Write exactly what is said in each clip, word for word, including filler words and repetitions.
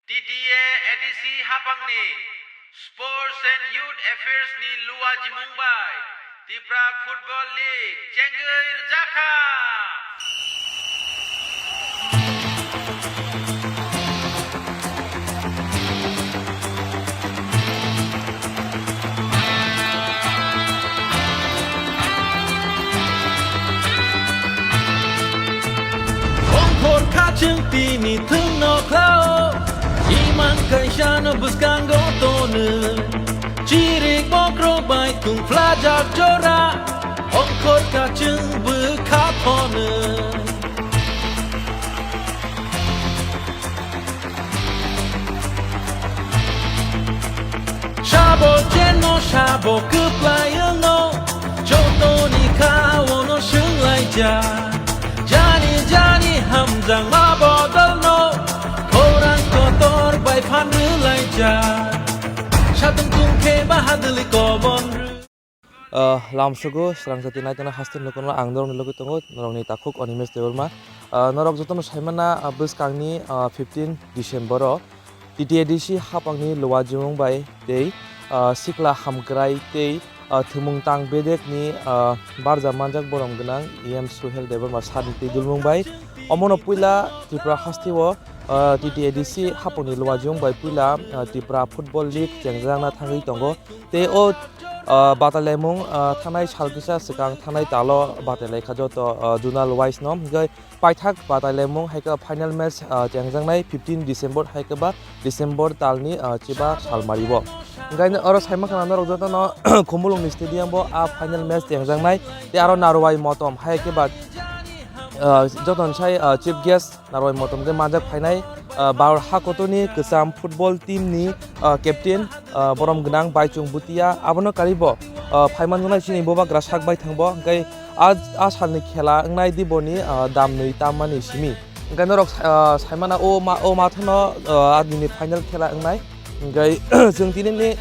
T T A A D C hapangni Sports and Youth Affairs ni luajimung bai Tipra Football League chengwi rwjakha. Ongkhor kaching tini thwngno khlao, imang kaisano bwskango tonwi. Chirik bokrok bai tungphlajak jora, ongkhor kaching bwkha phonwi. Sabo chenno sabo kwplai wngno, jotoni kha ono swnglaijak. Jani jani hamjakma bodolno, khorang kotor bai phan rwlaijak. Satung tungkhe bahadwlwi kobon rw. Ah, lamsogo srang jati naitona haste nukono ang norokni logi tongo, norokni takhuk Animesh Debbarma. Ah, norok jotono saimana, ah, bwskangni, ah, fifteen December o T T A D C hapangni luajimung bai tei, ah, sikla hamkrai tei, ah, thwngmung tang bedekni, ah, barja manjak borom gwnang E M Suhel Debbarma sir ni twi dulmung bai. Omono puila Tripura hasteo, ah, T T A D C hapangni luajimung bai puila, ah, Tripura Football League chengjakna thangwi tongo. Tei o, ah, batailaimung, ah, thanai sal kisa swkang thanai talo batailaikha joto, ah, zonal wise no. Hingke paithak batailaimung hai khe final match, ah, chengjaknai fifteen December hai khe ba December talni, ah, chiba salmario. Hingke oro saimankha norok jotono Khumulwngni stadium o a final match chengjaknai. Tei aro Narwai Motom hai khe ba, ah, jotono sai, ah, chief guest Narwai Motom khe manjak phainai, ah, Bharat hakotorni kwcham football team ni, ah, captain, ah, borom gwnang Baichung Bhutia, abono karibo, ah, phaimanjaknai chini bubagra sak bai thangbo, hingke a, a salni khela wngnai diboni, ah, damnwi tammani simi. Hingke norok, ah, saimana o ma-, o mathano, ah, adini final khela wngnai. Hingke chwng tinini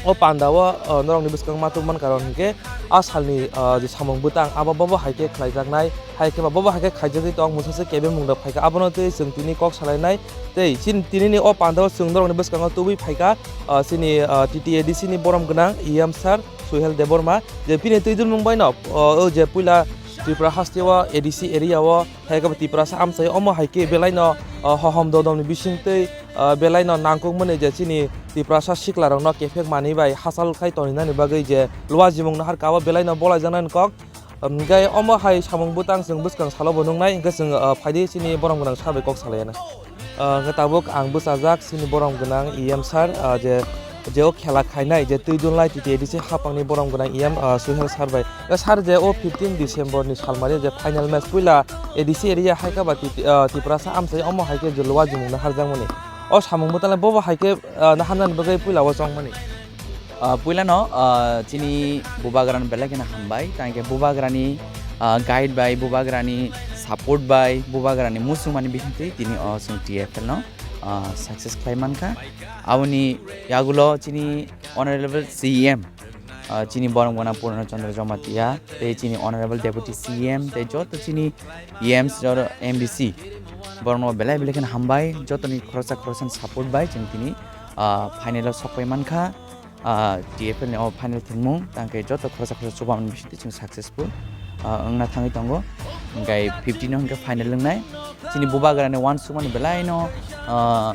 o panda o, ah, norokni bwskango ma tubumani karon hingke a salni, ah, je samung bwtang abo bobo hai khe khlaijaknai, hai khe ba bobo hai khe khaijagwi tong, mwsase kebeng mungda phaikha, abono tei chwng tini kok salainai. Tei chini, tinini o panda o chwng norokni bwskango tubui phaikha, ah, chini, ah, T T A D C ni borom gwnang E M sir Suhel Debbarma, je bini twi dulmung bai no, ah, o je puila Tripura hasteo A D C area o hai khe bo Tiprasa amchai omo hai khe belai no, ah, hohom dodom ni bising twi, ah, belai no nangkuk mani je chini Tiprasa sikla rok no kephek mani bai hachal khai toninani bagwi je luajimung no harka o belai no bolai jaknai kok. Hingke omo hai samung bwtang chwng bwskang salo bo nuknai, hingke chwng, ah, phaidi chini borom gwnang sa bai kok salai anw. Ah, hingke tabuk ang bwchajak chini borom gwnang E M sir, ah, je, je o khela khainai, je twi dulnai T T A D C hapangni borom gwnang E M, ah, Suhel sir bai. Hingke sir je o fifteen December ni salmari je final match puila A D C area hai khe ba T T, ah, Tiprasa amchai omo hai khe je luajimung no harjakmani. O samung bwtang le bobo hai khe, ah, no hamnani bagwi puila o chongmani. Ah, puilano, ah, chini bubagrano belai kheno hambai, tangkhe bubagrani, ah, guide bai, bubagrani support bai, bubagrani muchungmani bisingtwi tini o chwng T F L no, ah, success khlai mankha. Aboni yagulo chini Honorable C E M, ah, chini borom gwnang Purno Chandra Jamatia, tei chini Honorable Deputy C E M, tei joto chini E Ms, joto M D C, borokno belai belai kheno hambai, jotoni khoroksa khoroksani support bai chwng tini, ah, final o sokpai mankha. Ah, T F L ni o final thwngmung, tangkhe joto khoroksa khoroksa chubamani bisingtwi chwng successful, ah, wngna thangwi tongo. Hingkhe fifteen o hingkhe final wngnai. Chini bubagrani uansukmani belaino, ah,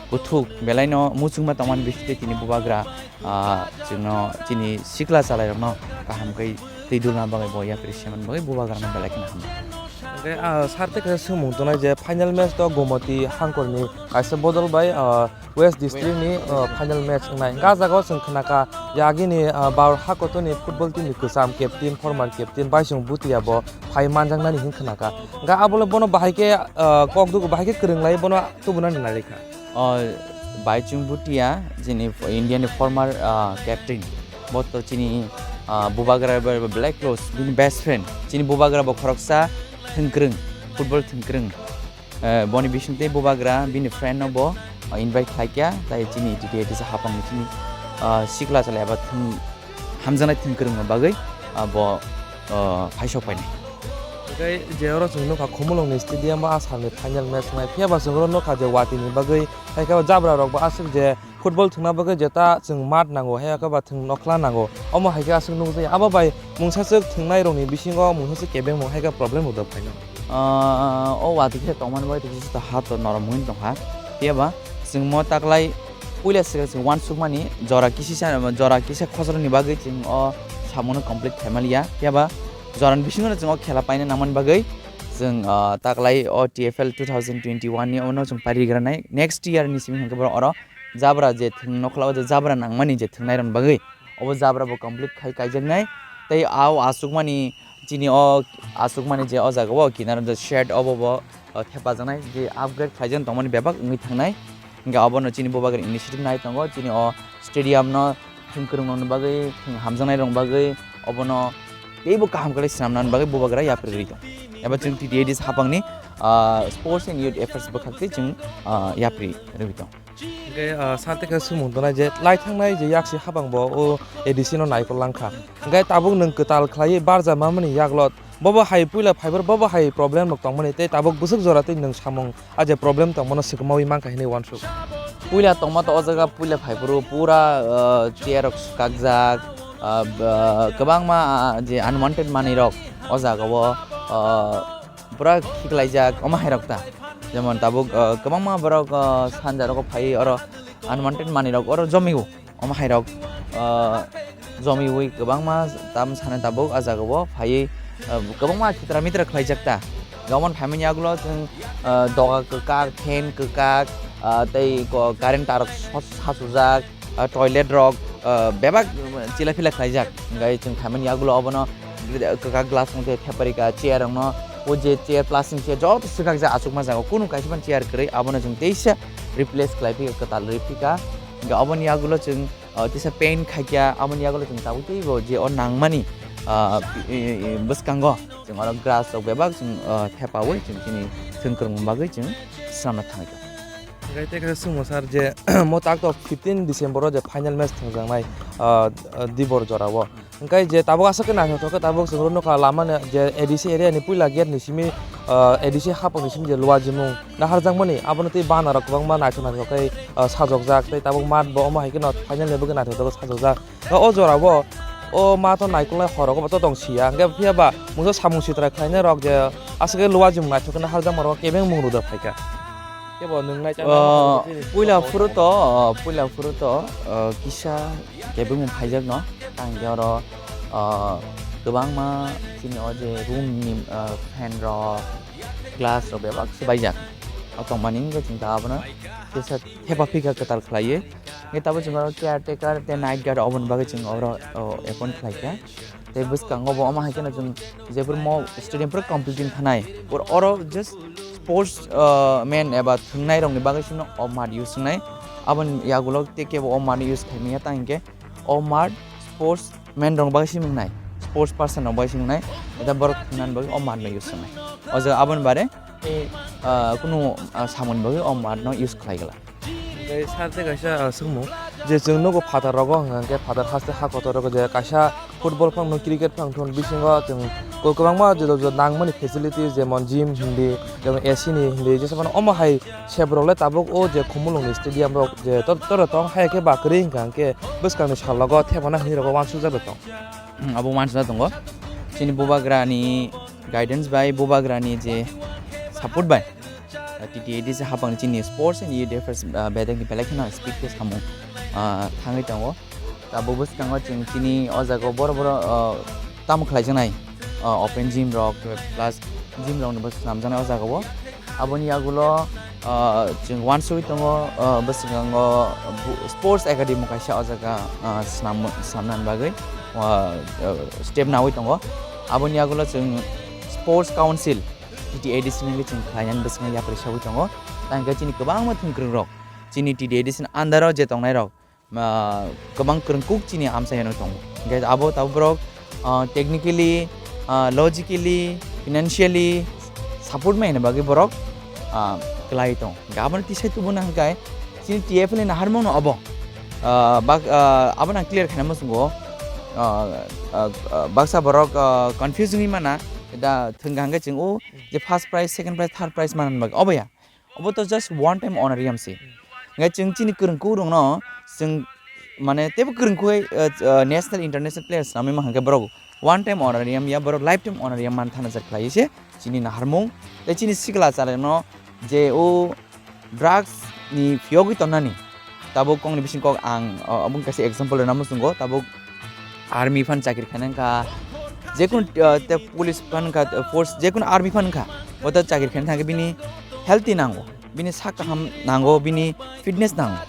kuthuk, belaino muchungma tongmani bisingtwi chini bubagra, ah, chwngno chini sikla chalairokno kaham khe twi dulna bagwi bo yapri semani bagwi bubagrano belai kheno hambai. Hingkhe, ah, sir tei kaisa swngmung tongnai je final match to Gomoti Hangkorni kaisa bodol bai, ah, West District ni, uh, final match wngnai. Hingke ah jaga o chwng khna kha, je agini, uh, Bharat hakotorni football team ni kwcham captain, former captain Baisong Bhutia bo phai manjaknani hwn khna kha. Hingke abo le bono bahai khe, uh, kok dugo bahai khe kwrwng lai bono tubunani nai kha. O Baisong Bhutia, chini India ni former, uh, captain. Bo to chini, uh, bubagra bai belai close, bini best friend. Chini bubagra bo khoroksa thwngkwrwng, football thwngkwrwng. Eh, boni bisingtwi bubagra bini friend no bo, ah, invite khlaikha, tai chini T T A D C hapangni chini, ah, sikla chalai aba thwng-, hamjaknai thwngkwrwngno bagwi, ah, bo, ah, phaisok painai. Tei je oro chwng nukha Khumulwngni stadium o a salni final match wngnai, phiya ba chwng oro nukha je watini bagwi Hai khe o jabra rok bo aswk je football thwngna bagwi jeta chwng mat nango, hai khe ba thwng nokhla nango. Omo hai khe aswk nukjaya. Abo bai mungsa swk thwngnairokni bisingo mungsa swk kebengmung hai khe problem rok phaino. Ah, o watwi khe tongmani bai twi kisa ha to norom wngwi tongkha. Phiya ba chwng mo taklai puila swkang swkang uansukmani jora kisa sa, jora kisa khosrokni bagwi chwng o samungo complete khaimaliya. Phiya ba jorani bisingo chwng o khela paina nangmani bagwi chwng, ah, taklai o T F L two thousand twenty-one ni ono chwng pari granai. Next year ni simi hwnkhe borok oro jabra je thwng nokhla o je jabra nangmani je thwngnairokni bagwi. Obo jabra bo complete khai kaijaknai. Tei o aswkmani chini o aswkmani je o jaga o kinaro je shed obo bo, o, thepajaknai je upgrade khlaijak tongmani bebak wngwi thangnai. Hingke obono chini bubagra initiative nai tongo, chini o stadium no thwng kwrwng rokni bagwi, thwng hamjaknai rokni bagwi obono teibo kaham khlai swnamnani bagwi bubagra yapri rwi tong. Eba chwng T T A D C hapangni, ah, Sports and Youth Affairs bwkhak tei chwng, ah, yapri rwi tong. Hingke, ah, sarte khe swngmung tongnai je lai thangnai je yaksi hapang bo o A D C no naikol langkha. Hingke tabuk nwng kwtal khlaiwi barja mamani yaklot bobo hai puila phaibar bobo hai problem rok tongmani tei tabuk bwswk jora tei nwng samung a je problem tongmano swkmawi mankha hinwi uansuk. Puila tongma to o jaga puila phaiphuru pura, ah, chair rok swkakjak, ah, ba-, kwbangma, ah, je unwanted manwi rok o jaga o, ah, pura khiklaijak omo hai rok ta. Jemon tabuk, ah, kwbangma borok, ah, sanja rogo phaiwi oro unwanted manwi rok oro jomio. Omo hai rok, ah, jomiwi kwbangma tam sana tabuk ah jaga o phaiwi, ah, kwbangma khitra mitra khlaijak ta. Gamon phaimani yagulo chwng, ah, doga kwkak, fan kwkak, ah, tei ko-, current tar rok sot-, sachujak, ah, toilet rok, ah, bebak chila phila khlaijak. Hingke chwng phaimani yagulo obono kwkak glass wngkhe theparika chair rokno, o je chair plastic chair joto swkakjak achukma jaga, kunu kaisa phano chair kwrwi, abono chwng teisa replace khlai phika, kwtal rwi phika. Hingke oboni yagulo chwng, ah, teisa paint khaikha, aboni yagulo chwng tabuk teibo je o nangmani, ah, i, i, i, bwskango chwng oro grass rok bebak chwng, ah, thepawi chwng chini thwng kwrwng bagwi chwng swnamna thangwi tongo. Hingke tei kaisa swngmung sir je mo tak to fifteen December o je final match thwngjaknai, ah, ah, Dibor jora o. Hingke je tabuk aswk khe naithothok khe tabuk chwng rw nukha lama ni je A D C area ni puila gate ni simi, ah, A D C hapang ni simi je luajimung naharjakmani abono tei bana rok kwbangma naithok naithok khe, ah, sajokjak tei tabuk mat bo omo hai kheno final ni bagwi naithok naithok sajokjak. O jora o o mat o naikolnai hor rok bo to tong siya hingke phiya ba mungsa samung sitra khlainai rok je aswk khe luajimung naithok khe naharjakma rok kebeng mung rwda phaikha. Kebo nwng nai chana Ah, puila phuru to, ah, puila phuru to, ah, kisa kebeng mung phaijak no. Tang khe oro, ah, kwbangma chini o je room ni, ah, fan rok, glass rok bebak swbaijak. O tongmani wngkhe chwng ta abono kisa thepa phika kwtal khlaiwi. Hingke tabuk chwng oro caretaker tei night guard oboni bagwi chwng oro, o, appoint khlaikha. Tei bwskango bo omo hai kheno chwng jephuru mo stadium phuru complete wng thanai. Oro, oro just sports, ah, man eba thwngnairokni bagwi sino o mat use wngnai. Aboni yagulo tei kebo o mat use khaimanya tang hinkhe o mat sports man rok bagwi simi wngnai, sports person rok bagwi simi wngnai, eta borok thwngnani bagwi o mat no use wngnai. O jaga aboni bare tei, ah, kunu, ah, samungni bagwi o mat no use khlai glak. Tei sir tei kaisa, ah, swngmung je chwng nugo phatar rogo hwnkha hwnkhe phatar haste ha kotor rogo je kaisa football phang thun, cricket phang thun bisingo chwng ko-, kwbangma juda juda nangmani facility jemon gym hindi, jemon A C ni hindi, jesa phano omo hai Sep rok le tabuk o je Khumulwng ni stadium rok je tor-, tor tong hai khe ba kwrwi hwnkha hwnkhe bwskang ni sal rogo thepana hinwi rogo uansukjak bai tong. Hmm, abo uansukjak tongo. Chini bubagra ni guidance bai, bubagra ni je support bai, ah, T T A D C hapang ni chini sports and youth affairs, ah, bedek ni belai kheno speed khe samung, ah, thangwi tongo. Abo bwskango chwng chini o jaga o borok borok, ah, tamo khlaijaknai, ah, open gym rok plus gym rok ni bo swnamjaknai o jaga o. Aboni yagulo, ah, chwng uansugwi tongo, ah, bwskango bu-, sports academy kaisa o jaga, ah, swnam-, swnamnani bagwi, ah, ah, step nawi tongo. Aboni yagulo chwng sports council T T A D C ni chwng khlainani bwskango yapri sagwi tongo. Tangkhe chini kwbangma thwngkwrwng rok chini T T A D C ni under o je tongnai rok, ah, kwbang kwrwng kuk chini amchaino tongo. Hingkhe abo tabuk borok, ah, technically, ah, logically, financially support mai hwnwi bagwi borok, ah, kwlai tongo. Hingkhe abono tisai tubuna hwnkhe chini T F L ni naharmungno abo, ah, bak-, ah, abono ang clear khaina muchungo, ah, ah, ah, baksa borok, ah, confuse wngwi mana da thwngkha hwnkhe chwng o je first prize, second prize, third prize manani bagwi obo ya. Obo to just one time honorarium se. Hingke chwng chini kwrwngkuk rokno chwng mane teibo kwrwngkuk hai, uh, uh, national international players namwi mankha hingke borok one time honorarium ya borok lifetime honorarium man thana jak khlaiwi se chini naharmung tei chini sikla chwraino je o drugs ni phiyogwi tonnani. Tabuk kokni bising kok ang, uh, obo kaisa example rwna muchungo. Tabuk army phan chakri khaina wngkha, jekunu, uh, te police phan wngkha, uh, force jekunu army phan wngkha, o ta chakri khaina thangkhe bini healthy nango, bini sak kaham nango, bini fitness nango.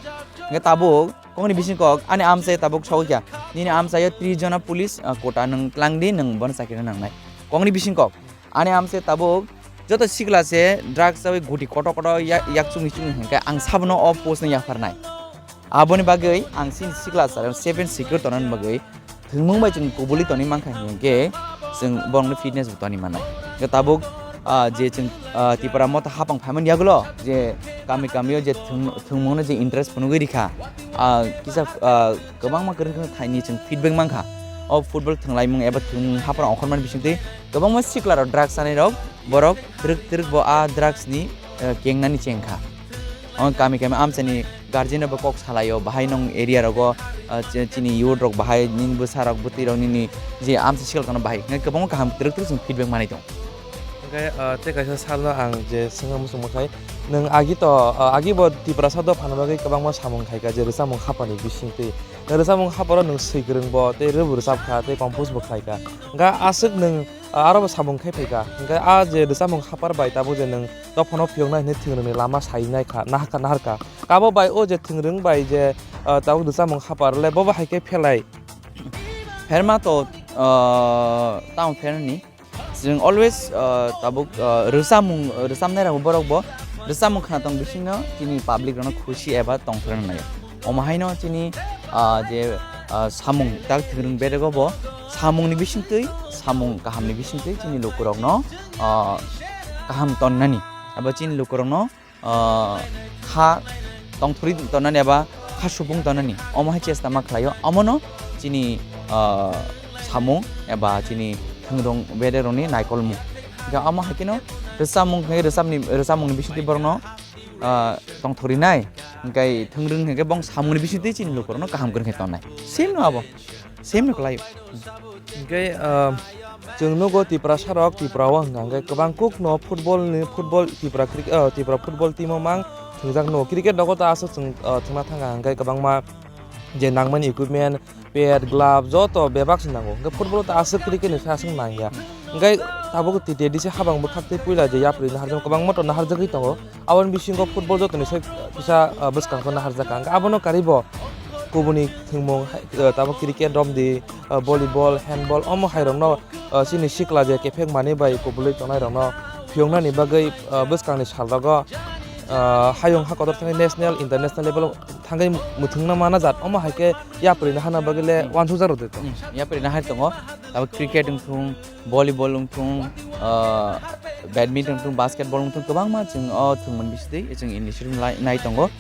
Hingke tabuk kokni bising kok ani amchai tabuk sogwi kha, nini amchaio tris jona police, uh, quota nwng tlang di, nwng bono chakri rwna nangnai. Kokni bising kok ani amchai tabuk joto sikla se drugs chawi guti kotor kotor ya-, yak chungni chungni hingke ang sabono o post no yapharnai. Aboni bagwi ang chini sikla chwrai seven secure tongnani bagwi thwngmung bai chwng kubuli tongwi mankha hinkhe chwng borokno fitness bo tongwi mannai. Hwnkhe tabuk, ah, je chwng, ah, Tipra Motha hapang phaimani yagulo je kami kamio je thwng-, thwngmungno je interest phunugwi rikha, ah, kisa, ah, kwbangma kwrwng kwrwng thaini chwng feedback mankha. O football thwnglaimung eba thwngmung haphar ongkhormani bisingtwi kwbangma siklarok drugs chanairok borok twrwk twrwk bo a drugs ni, eh, kengnani chengkha. O kami kami amchaini guardian rokbo kok salaio, bahai nong area rogo, ah, chi-, chini youth rok bahai nini bwsa rok bwtwi rok nini je amchai sikla tongno bahai hwnwi kwbangma kaham twrwk twrwk chwng feedback manwi tongo. Hwnkhe, ah, tei kaisa salno ang je swngna muchung muchai, nwng agi to, ah, agi bo Tiprasa dophano bagwi kwbangma samung khaikha je rwchapmung hapharni bisingtwi. Rwchapmung hapharo nwng swi kwrwng bo tei rwbo rwchapkha tei compose bo khlaikha. Hwnkhe aswk nwng, ah, aro bo samung khai phaikha. Hwnkhe a je rwchapmung haphar bai tabuk je nwng dophano phiyoknai hwnwi thwngmungni lama sai naikha, naharkha, naharkha. Abo bai o je thwngmung bai je, ah, tabuk rwchapmung haphar le bobo hai khe phelai. Pherma to, ah, tamo pherni. Chwng always, ah, tabuk, ah, rwchapmung, rwchapnai rok borok bo rwchapmung khna tong bisingno chini public rokno khusi eba tongthorna nai. Omo haino chini, ah, je, ah, samung tak thwngmung berego bo samungni bisingtwi, samung kahamni bisingtwi chini lukurokno, ah, kaham tonnani eba chini lukurokno ah, kha tongthorwi tongnani eba kha supung tongnani, omo hai chesta ma khlaio. Omono chini, ah, samung eba chini thwngmung bererokni naikolmung. Hwnkhe omo hai kheno rwchapmung khe rwchapni, rwchapmungni bisingtwi borokno, ah, tongthorwi nai, hwnkhe thwngmung hwnkhe bong samungni bisingtwi chini lukurokno kaham kwrwng khe tongnai. Same no abo. Same no kwlai. Hwnkhe, ah, chwng nugo Tiprasa rok Tripura o hwnkha hwnkhe kwbang kuk no football ni, football Tripura cricket, ah, Tripura football team o mang thwngjak nugo. Cricket rogo ta aswk chwng, ah, thwngna thangkha hwnkhe kwbangma je nangmani equipment, pad, glove joto bebak se nango. Hwnkhe football o ta aswk cricket ni sai aswk nangya. Hwnkhe tabuk T T A D C habang bwkhak tei puila je yapri naharjak kwbangma to naharjagwi tongo. Aboni bisingo football jotoni sai kisa, ah, bwskang khe naharjak ang. Abono karwi bo kubuni thwngmung hai, ah, tabuk cricket romdi, ah, volleyball, handball omo hai rokno, ah, chini sikla je kephek manwi bai kubulwi tongnai rokno phiyoknani bagwi, ah, bwskangni sal rogo, ah, hayung ha kotor thangwi national, international level o thangwi mwthangna mana jat omo hai khe yapri nahana bagwi le Hmm. Uansukjak rw de to. Hmm, yapri nahai tongo. Tabuk cricket wng thung, volleyball wng thung, ah, badminton wng thung, basketball wng thung, kwbangma chwng o thwngmung bisitwi chwng initiative lai-, nai tongo.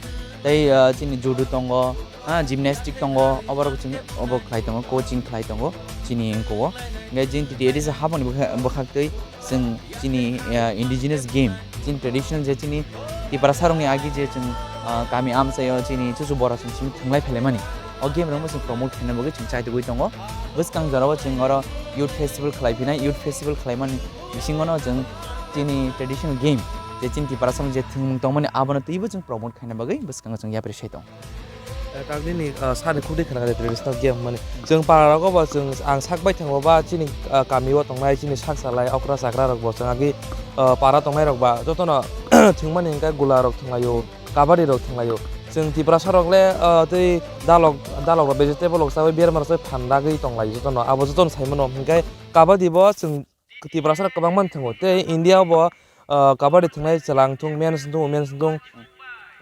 Tei, ah, chini judo tongo, ah, gymnastic tongo, oborok chwng obo khlai tongo, coaching khlai tongo chini wngkho o. Hwnkhe chini T T A D C haboni bwkha-, bwkhaktwi chwng chini, ah, indigenous game, chini traditional je chini Tiprasa rokni agi je chwng, ah, kami amchaio chini chuchu bora chwng simi thwnglai phailaimani. O game rokno chwng promote khaina bagwi chwng chaitugwi tongo. Bwskang jorao chwng oro youth festival khlai phinai, youth festival khlaimani bisingono chwng chini traditional game je chini Tiprasa rok je thwngmung tongmani abono twibo chwng promote khaina bagwi bwskango chwng yapri sai tongo. Eh, taknini, ah, sani khukti khna khe traditional game mani. Chwng para rogo bo chwng ang sak bai thango ba chini, ah, kami o tongnai chini sak salai okra chakra rok bo chwng agi, ah, para tongnai rok ba jotono thwngmani hwnkhe gula rok thwnglaio. Kabaddi rok thwnglaio. Chwng Tiprasa rok le, ah, tei dalok, dalok rok vegetable rok chawi berma rok chawi phan dagwi tonglaio jotono. Abo jotono sai mano. Hinkhe kabaddi bo chwng Tiprasa rok kwbangma thwngo. Tei India o bo, ah, kabaddi thwngnai chwla wng thung, men's wng thung, women's wng thung.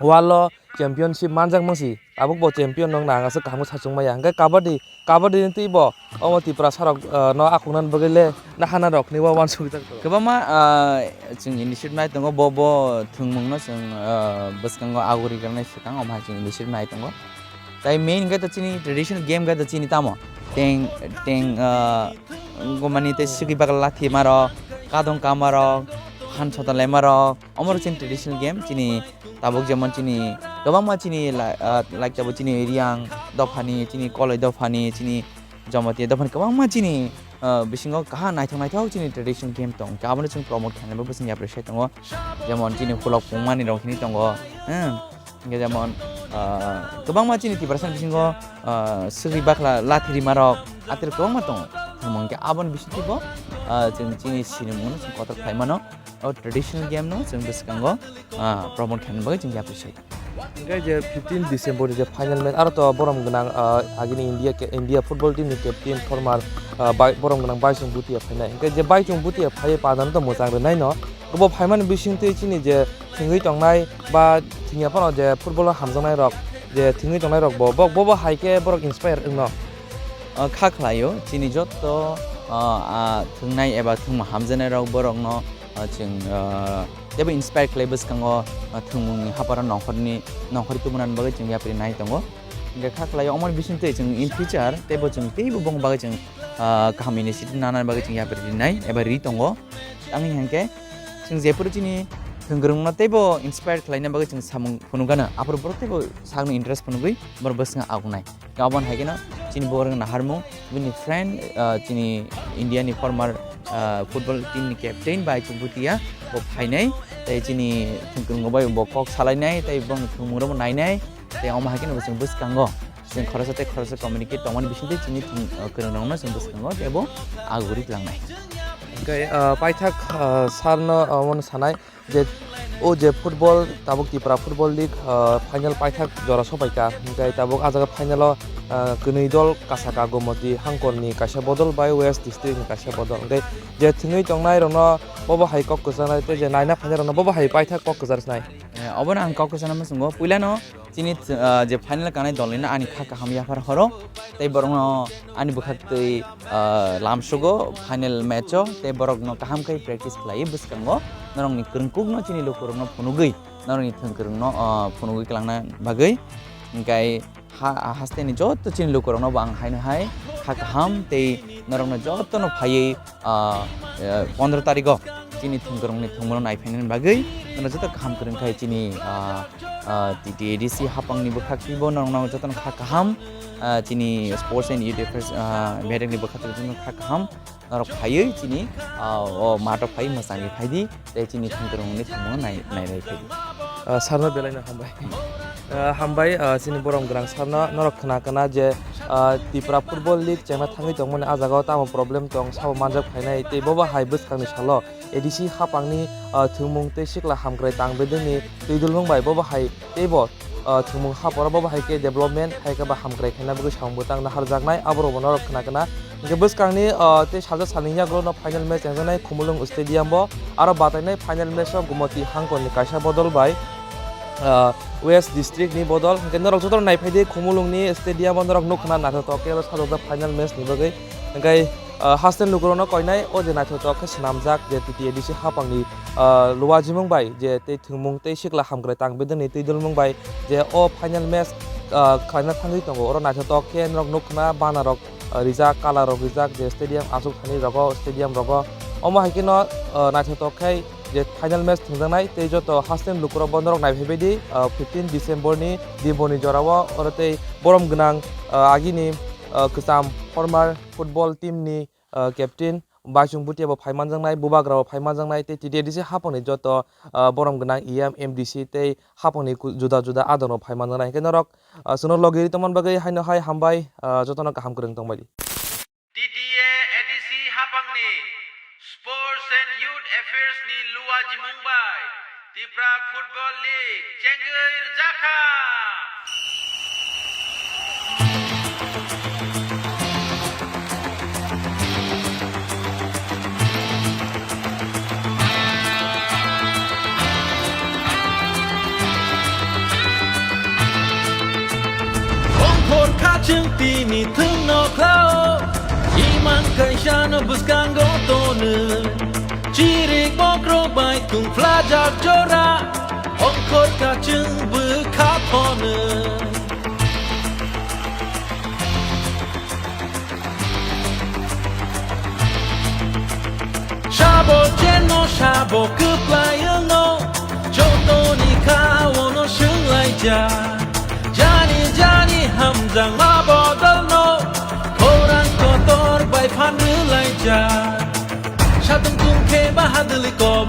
World o championship manjak mangsi. Tabuk bo champion wng nang aswk kaham khe sachung maya. Hinkhe kabaddi Kabaddi ni twi bo omo Tiprasa rok, ah, no akhuk nani bagwi le nahana rok ni bo uansuk jak. Kwbangma, ah, chwng initiative nai tongo, bo, bo thwngmung no chwng, ah, bwskango aguri gwnai swkang omo hai chwng initiative nai tongo. Tai main khe to chini traditional game khe to chini tamo teng, teng, ah, gomani tei swgwi bagla lathi ma rok, kadong kama rok, han sota lema rok, omo rok chini traditional game chini. Tabuk jemon chini, Kwbangma chini la-, ah, like tabo chini Riyang dophani, chini Koloi dophani, chini Jamatia dophani kwbangma chini, ah, bisingo kaha naithok naithok chini traditional game tong. Hwnkhe abono chwng promote khainai bagwi chwng yapri sai tongo. Jemon chini Hulok Pungmani rok hini tongo. Hmm. Hwnkhe jemon, ah, kwbangma chini Tiprasa bisingo, ah, swgwi bakla lathi rima rok atwrwk kwbangma tongo. Hwnkhe aboni bisingtwibo, ah, chwng chini sinimungno chwng kotor khlai mano. O traditional game no chwng bwskango, ah, promote khaina bagwi chwng yapri sai. Hwnkhe je fifteen December ni je final match, aro to borom gwnang, ah, agini India ke, India football team ni captain former, ah, bai-, borom gwnang Baichung Bhutia phainai. Hwnkhe je Baichung Bhutia phaiwi padano to mwchang rwnai no. Bo phaimani bisingtwi chini je thwngwi tongnai ba thwngya phano je football o hamjaknai rok, je thwngwi tongnai rok bo, bo, bo, bo hai khe borok inspire wngno. Ah, kha khlaio, chini jotto, ah, ah, thwngnai eba thwngma hamjaknai rok borokno, ah, chwng, ah, teibo inspire khlai bwskango, ah, thwngmungni haparo nongkhorni, nongkhorwi tubunani bagwi chwng yapri nai tongo. Hwnkhe kha khlaio, omoni bisingtwi chwng in future teibo chwng teibo bongni bagwi chwng, ah, kaham initiative nanani bagwi chwng yapri rinai eba ri tongo. Tangwi hwnkhe chwng jephuru chini thwngkwrwngno teibo inspire khlaina bagwi chwng samung phunukgano, aphuru borok teibo sakno interest phunugwi borok bwskango agunai. Aboni hai kheno chini borok naharmung, bini friend, ah, chini India ni former, ah, football team ni captain Baichung Bhutia bo phainai, tei chini thwngkwrwngo bai bo kok salainai, tei bongni thwngmungrokbo nainai, tei omo hai kheno bo chwng bwskango chwng khoroksa tei khoroksa communicate tongmani bisingtwi chini thwng, ah, kwrwngrokno chwng bwskango tei bo aguri tlangnai. Hwnkhe, ah, paithak, ah, sir no, ah, omono sanai, je o je football, tabuk Tripura Football League, ah, final paithak jora sopaikha, hwnkhe tabuk ah jaga final o, ah, kwnwi dol kasaka Gomoti Hangkor ni kaisa bodol bai West District ni kaisa bodol, hwnkhe je thwngwi tongnai rokno bobo hai kok kwcharnai tei je naina phainai rokno bobo hai paithak kok kwcharnai. Eh, obono ang kok kwcharna muchungo, puilano chini, ah, je final kanai dol nino ani kha kaham yaphar horo, tei borokno ani bwkhaktwi, ah, lamsugo final match o, tei borokno kaham khe practice khlaiwi bwskango norokni kwrwngkukno chini lukurokno phunugwi, norokni thwngkwrwngno, ah, phunugwi kwlangna bagwi. Hwnkhe ha-, hasteni jotto chini lukurokno bo ang haino hai kha kaham tei norokno jottono phaiwi ah, eh, pondro tarigo chini thwngkwrwngni thwngmungno naiphainani bagwi, nono joto kaham kwrwng khai chini, ah, ah, T T A D C hapangni bwkhak twibo norokno jotono kha kaham, ah, chini Sports and Youth Affairs, ah, Bedekni bwkhak twibo jotono kha kaham norok phaiwi chini, ah, o mato phaiwi mwchangwi phaidi. Tei chini thwngkwrwngni thwngmungno nai-, nainai phai di. Ah, sarno belaino hambai. Ah, hambai, ah, chini borom gwnang sarno norok khna khna je, ah, Tripura Football League chengna thangwi tongmani ah jagao tamo problem tong sabo manjak phainai tei bobo hai bwskangni salo A D C hapangni, ah, thwngmung tei sikla hamkrai tang bedengni twi dulmung bai bobo hai teibo, ah, thwngmung haporo bobo hai khe development hai khe ba hamkrai khaina bagwi samung bwtang naharjaknai aborokbo norok khna khna. Hwnkhe bwskangni, ah, tei salsa salni yagulo no final match chengjaknai Khumulwng Stadium o. Aro batainai final match o Gumoti Hangkor ni kaisa bodol bai, ah, West District ni bodol. Hwnkhe norok joto naiphai di Khumulwng ni stadium o norok nukha na naithotok khe sajokjak final match ni bagwi. Hwnkhe, ah, haste lukurokno koinai o je naithotok khe swnamjak je T T A D C hapang ni, ah, luajimung bai je tei thwngmung tei sikla hamkrai tang bedengni twi dulmung bai je o final match, ah, khlaina thangwi tongo. Oro naithotok khe norok nukha na bana rok ah, rijak, colour rok rijak je stadium aswk thani rogo, stadium rogo. Omo hai kheno, ah, naithotok khai je final match thwngjaknai tei joto hasteni lukurok bo norok naiphaibai di, ah, fifteen December ni Diboni jorao oro tei borom gwnang, ah, agini, ah, kwcham former football team ni, ah, captain Baisung Bhutia bo phai manjaknai, Bubagra bo phai manjaknai tei T T A D C hapangni joto, ah, borom gwnang E M, M D C tei hapangni ku-, juda juda adongrok phai manjaknai. Hwnkhe norok, ah, chwngno logi ri tongmani bagwi haino hai hambai, ah, jotono kaham kwrwng tongbai di. T T A A D C hapangni Sports and Youth Affairs ni luajimung bai Tipra Football League chengwi rwjakha. Ongkhor kha chwng tini thwngno khlao, imang kaisano bwskango tono. Chirik bokrok bai tungphlajak jora, ongkhor kha chwng bwkha phono. Sabo chenno sabo kwplai wngno, jotoni kha ono swnglaijak. Jangma bodol no khorang kotor bai phan rwlaijak. Satung tungkhe bahadwlwi ko